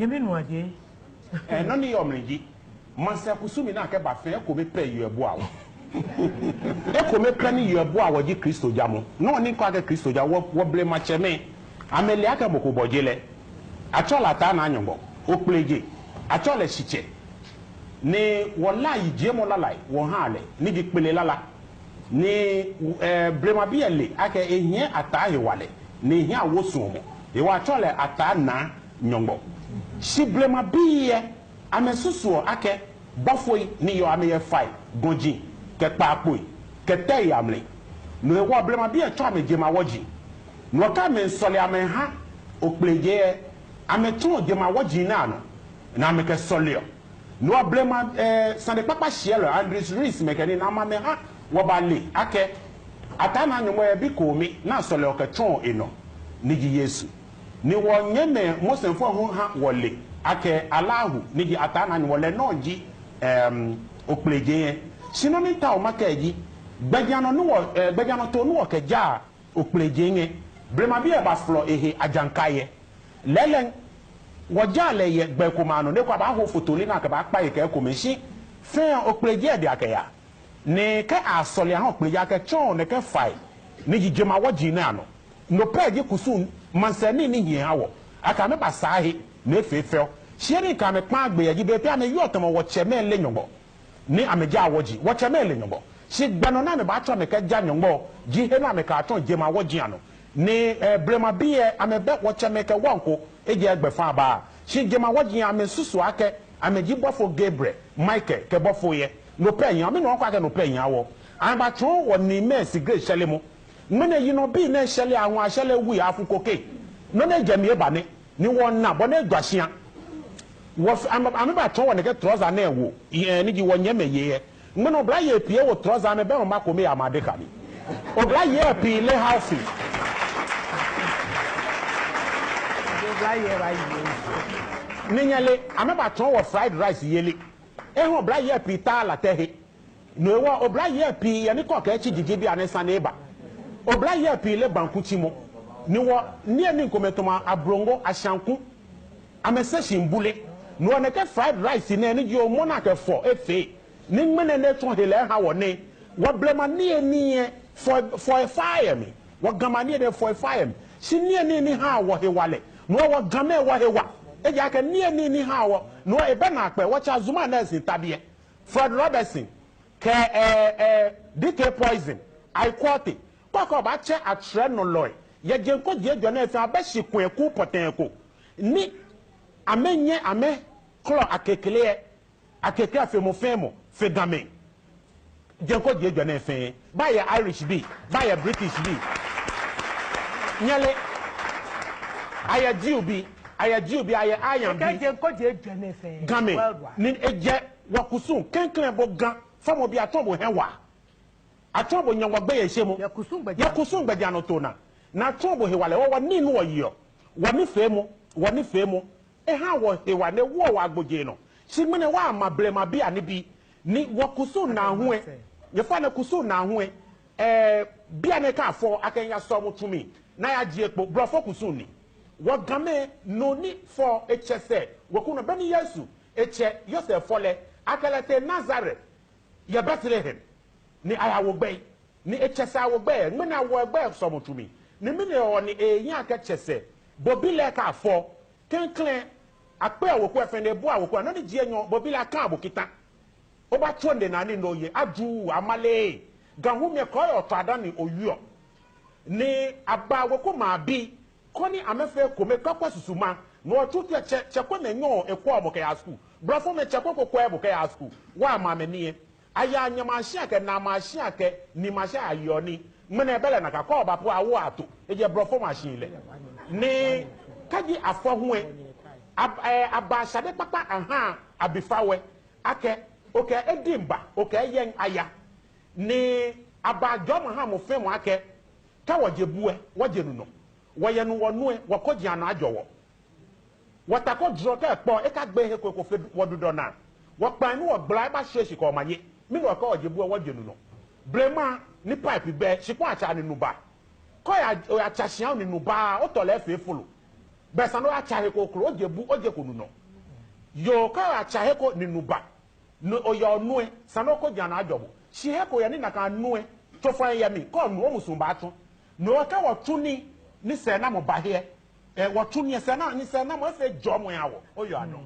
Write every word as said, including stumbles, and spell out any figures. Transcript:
Nyɛmi nuu Adjei. Ɛɛ, nɔ ni yɔɔ mli ji, maŋsɛɛ kusum ni akɛba fɛɛ, ekome pɛ yɔɔ ebua wɔ. Ekome pɛ ni yɔɔ ebua wɔ ji Kristojamɔ. Nɔ ni kɔɔ akɛ Kristo ja wɔ, wɔ blema tsɛmɛi, amɛle akɛ mɔ ko bɔ je lɛ. Atsɛɔ lɛ Ataa Naa Nyɔŋmɔ, Okpleje. Atsɛɔ lɛ Shitsɛ. Ni wɔlaa yijiemɔ lalai wɔhaa lɛ, ni ji kpele lala. Ni, ɛɛ, blemabii lɛ le akɛ ehiɛ ataa hewalɛ, ni ehiɛ awo suɔmɔ. Hewɔ atsɛɔ lɛ Ataa Naa Nyɔŋmɔ. Shi blemabii lɛ, amɛsusuɔ akɛ bɔfoi ni yɔɔ amɛyɛ fai, gɔji, kɛ kpaakpoi, kɛ tɛi amli. No hewɔ blemabii lɛ tsɛɔ amɛ jemawɔji. No hewɔ kɛ amɛmiisɔle amɛmiiha Okpleje lɛ, amɛtsɔɔ jemawɔji nɛɛ anɔ, ni amɛkɛsɔleɔ. No hewɔ blema, ɛɛ, sanekpakpa shiɛlɔ Andries Riis mɛi kɛ nii ni amɛ amɛha wɔbale akɛ Ataa Naa Nyɔŋmɔ yɛ bi kome ni asɔleɔ kɛtsɔɔ enɔ, ni ji Yesu. Ni wɔnyɛmimɛi Moslemfoi hu ha wɔle akɛ Allahu, ni ji Ataa Naa Nyɔŋmɔ lɛ nɔŋŋ ji, ɛm, Okpleje lɛ. Shi nɔ ni mitaoɔ makɛɛ ji, gbɛjianɔ ni wɔ, ɛɛ, gbɛjianɔtoo ni wɔkɛjaa Okpleje lɛ, blemabii lɛ bafolɔ ehe Ajankai lɛ. Lɛɛlɛŋ, wɔjaa lɛ yɛ gbɛ komɛi anɔ, ni eko abaaho fotoli ni akɛbaakpa he kɛ ekomɛi, shi fɛɛ Okpleje lɛ diɛŋtsɛ akɛyaa. Ni kɛ asɔle aha Okpleje akɛtsɔɔ nɛkɛ fai ni ji jemawɔji nɛɛ anɔ, no pɛ ji kusum maŋsɛɛ nii ni hiɛ eha wɔ, akɛ amɛbasaa he ni efee fɛo. Shi he ni kɛ amɛ kpaa gbee yɛ ji, bei pii amɛyɔɔ tamɔ wɔtsɛmɛi leee Nyɔŋmɔ ni amɛjaa wɔji, wɔtsɛmɛi leee Nyɔŋmɔ. Shi gbɛ nɔ ni amɛbaatsɔ amɛkɛja Nyɔŋmɔ ji he ni amɛkɛtsɔɔ jemawɔji anɔ. Ni, ɛɛ, blemabii lɛ, amɛbɛ wɔtsɛmɛi kɛ wɔŋ ko, ejɛ gbɛfaŋ baa. Shi jemawɔji lɛ amɛsusuɔ akɛ amɛji bɔfo Gabriel, Michael kɛ bɔfoi lɛ. No pɛ hiaa, mɛni hewɔ kɔɔ akɛ no pɛ hiaa wɔ? Amɛbatsɔɔ wɔniimɛi cigarette shɛlemɔ. Ŋmɛnɛ yinɔbii nɛɛ shɛlɛɔ aŋɔ, ashɛlɛɔ wii, afu cocaine. Nɔ ni jɛ mli eba nɛ. Ni wɔna bɔ ni ejwa shia. Wɔ f-, amɛ, amɛbatsɔɔ wɔ nɛkɛ trouser nɛɛ wo, ɛɛ, ni ji wɔnyɛmimɛi yei lɛ. Ŋmɛnɛ oblayei pii ewo trouser, amɛbɛ mama kome yɛ amɛadeka mli. Oblayei pii leee house. Oblayei ba yi. Ni nyɛle, amɛbatsɔɔ wɔ fried rice yeli. Eha oblayei pii taa latɛ he. No hewɔ oblayei pii yɛ ni kɔ kɛtsi jiji bianɛ sane eba. Oblayei pii leee banku tsimɔ. Ni wɔniyenii komɛi tamɔ abrongo, ashanku, amɛsɛɛ shi bule. No hewɔ nɛkɛ fried rice nɛɛ ni ji omɔ ni akɛ fɔ efee, ni ŋmɛnɛ ni etsɔ hela eha wɔ nɛɛ, wɔ blema niyenii lɛ fɔ, fɔ efaaa yɛ mli. Wɔ Gamɛi aniyenii lɛ fɔ efaaa yɛ mli. Shi niyenii ni haa wɔ hewalɛ, no hewɔ wɔ Gamɛi wɔhe wa. Ejaakɛ niyenii ni haa wɔ, no hewɔ ebɛ naakpɛɛ, wɔtsɛ Azumah Nelson tabiɛ, Fred Robertson, kɛ, ɛɛ, ɛɛ, D K Poison, Ayi Quartey, kɔkɔ baatsɛ atrɛnɔlɔi yɛ jeŋ kojii ejwɛ nɛɛ fɛɛ, abɛ shikpɔŋ ko pɔtɛɛ ko ni amɛnyɛ amɛkɔlɔ akekele lɛ, akekele afeemɔ fɛɛ mɔ fe Gamɛi. Jeŋ kojii ejwɛ nɛɛ fɛɛ, baayɛ Irish bii, baayɛ British bii. Nyɛle, ayɛ Jew bii, ayɛ Jew bii, ayɛ Aryan bii. Kɛ jeŋ kojii ejwɛ nɛɛ fɛɛ, Gamɛi. Worldwide. Ni ejɛ wɔkusum klɛŋklɛŋ, bo Ga, fɔmɔbi, atsɔɔ bo hiɛwaa. Atsɔɔ bo nyɛ wɔ gbeyeishemɔ. Yɛ kusum gbɛjianɔ. Yɛ kusum gbɛjianɔtoo naa. Ni atsɔɔ bo hewalɛ, wɔ, wɔnii ni wɔyeɔ. Wɔnifeemɔ, wɔnifeemɔ. Ehaa wɔ hewalɛ ni ewoɔ wɔ agbojee nɔ. Shi ŋmɛnɛ wɔma blemabii anibii. Ni wɔkusum naa hu lɛ. Nyɛfɔ nɛ kusum naa hu lɛ. Ɛɛ, bianɛ kɛ afɔ akɛ aya sɔlemɔtsu mli ni ayajie kpo, blɔfo kusum ni. Wɔ Gamɛi, nɔ ni fɔ etsɛ sɛɛ, weku nɔ, beni Yesu, etsɛ Yosef fɔ lɛ, akɛ lɛ tee Nazareth yɛ Bethlehem, ni ayawo gbɛi, ni etsɛ sɛɛ awo gbɛi, ŋmɛnɛ awo gbɛi sɔlemɔtsu mli, ni mɛni hewɔ ni ehiaa akɛ etsɛ sɛɛ, bo bi lɛ kɛ afɔ, klɛŋklɛŋ, akpee weku lɛ fɛɛ ni ebua weku lɛ, nɔ ni ji enyɔ, bo bi lɛ akaa bo kita. Obatsɔ nde naa ni no ye, ajuu, amale, Ga hu mli kɔ yɔɔ tsɔ ada ni oyɔɔ. Ni abaa weku maŋbii, koni amɛfee ekome kɛkwɛ susuma. No hewɔ tsutsu lɛ tsɛ, tsɛ ko ni nyɛɔ ekwɛɔ mɔ kɛyaa skul. Blɔfomɛi tsɛ ko ko kwɛɛɛ bo kɛyaa skul. Wɔma amɛ nii lɛ. Ayaa nyɛmashia kɛ naamashia kɛ niimashia ayeɔ nii. Ŋmɛnɛ belɛ nakai kɔ ba po awo ato. Ejɛ blɔfo machine lɛ. Ni kɛji afɔ hu lɛ, ab-, ɛɛ, abaa shade kpakpa ahaa abifao lɛ. Akɛ, okɛ ediŋ ba, okɛ eyɛŋ aya. Ni abaa jɔɔmɔ ahaa mɔ fɛɛ mɔ akɛ, kɛ wɔje bu lɛ, wɔje nu nɔ. Wɔyɛ nu wɔnu lɛ, wɔkojii anɔ ajɔ wɔ. Wɔtako durɔ kɛ ekpɔ, ekagbee he ko eko fe wɔdudɔ naa. Wɔkpãa ni wɔgbala, ebashwie shi kɛ omanye. Mɛni hewɔ kɛ wɔje bu lɛ, wɔje nu nɔ. Blema ni pipe bɛ, shikpɔŋ atsa ni nu baa. Kɛ oya, oyatsa shia ni nu baa, otɔ lɛ efee folo. Bɛ esa ni oyatsa he ko kroko, ojie bu, ojeko nu nɔ. Yoo, kɛ oyatsa he ko ni nu ba, ni oya onu lɛ, esa ni okojii anɔ ajɔ bo. Shi he ko yɛ ni nakai nu lɛ, tsofa lɛ yɛ mli, kɛ onu lɛ, omusuŋ baatsɔ. No hewɔ kɛ wɔtsu nii, ni sɛɛnamɔ ba he lɛ, eh, wɔtsu nii lɛ, sɛɛna-, ni sɛɛnamɔ efee jɔɔmɔ eha wɔ, oyaa nɔ.